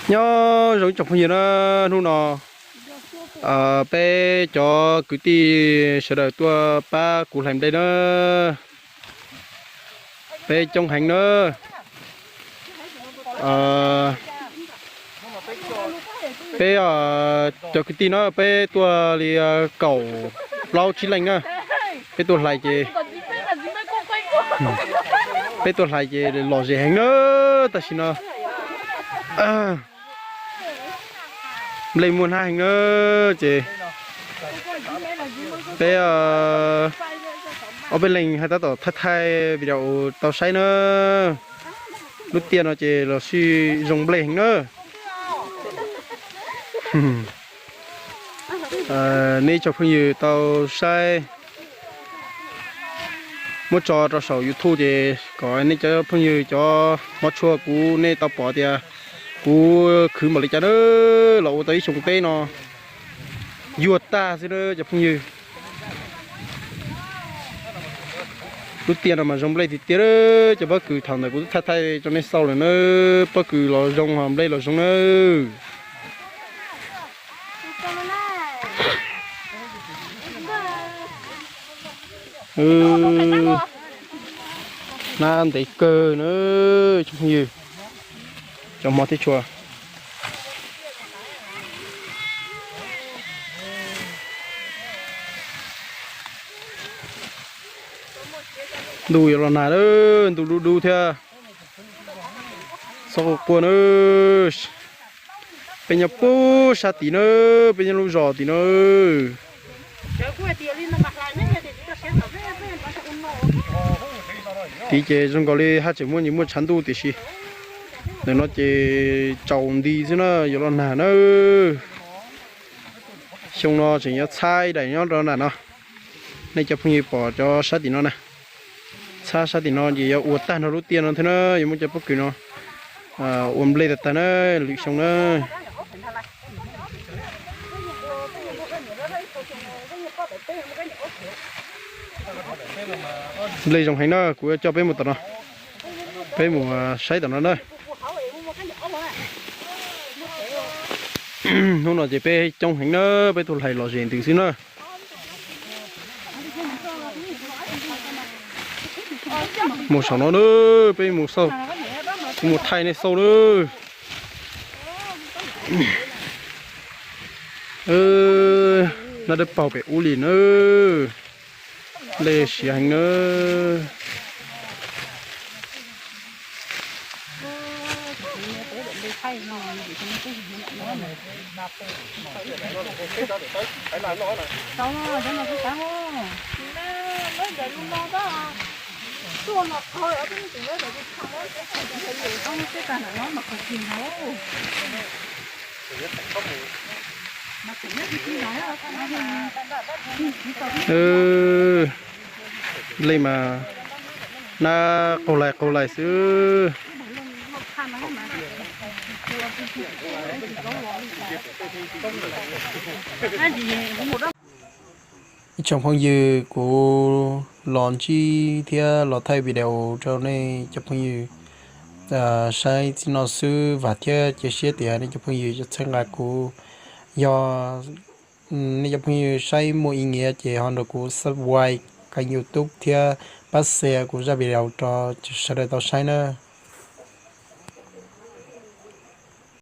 Nyob zoo ib tsoom phooj ywg na, hnub no peb cov kwv tij sawv daws tuaj pab kuv hlais nplej na. Peb coob heev na. Peb cov kwv tij no peb tuaj li kaum plaub tsib leej na. Peb tuaj hlais ces, peb tuaj hlais ces lom zem heev na. Tam sim no nplej muaj hnab heev na, ces peb ob peb leeg haj tab tom thaij thaij video tau saib na. Lub tiaj no ces los sij zoo nplej heev na. Nej cov phooj ywg tau saib, muab tso rau saum YouTube ces kom nej cov phooj ywg cov hmov tshua kuv nej tau pom tias kuv khwv npaum li cas na. Los ua tau ib xyoo teb no yuag tag xwb na cov phooj ywg. Lub tiaj no mas zoo nplej tiag tiag. Cov pob kws thaum ntawd kuv twb thaij thaij rau nej xauj lawm na. Pob kws los zoo ho nplej los zoo na. Hnab ntev kawg na cov phooj ywg, cov hmov thiab tshua. Ntuj yuav los nag lawm, ntuj dub dub thiab. Txhob quaj quaj na. Peb nyob puag sab tim na, peb nyob lub zos tim na. Tid ces zoo nkaus li haj tseem muaj nyias muaj tshav ntuj tiam sis ntawm no ces tsaus nti xwb na, yuav los nag na. Xyoo no tseem yuav txhab ib daim nyob rau nram no. Nej cov phooj ywg pom cov sab tim no na, txhab sab tim no ces yuav ua tag nrho lub tiaj no thiab na, yuav muab cov pob kws no ua nplej tag tag na, lwm xyoo na. Nplej zoo heev na, kuv coj peb mus tom no, peb mus saib tom no na. Hnub no ces peb coob heev na, peb tuaj hlais lom zem ntws xwb na. Mus saum no na, peb mus xauj, kuv mus thaij nej xauj na. Nab dawb paug pem ub li na, nplej siav heev na. Nplej mas nab qaug lais qaug lais xwb. Ib tsoom phooj ywg, kuv los ntsib thiab los thaij video rau nej cov phooj ywg saib txij no xwb, vam thiab cia siab tias nej cov phooj ywg yuav txhawb nqa kuv. Yog nej cov phooj ywg saib muaj ib nyiav ces ho nrog kuv subscribe kênh YouTube thiab pab share kuv zaj video rau sawv daws tau saib na.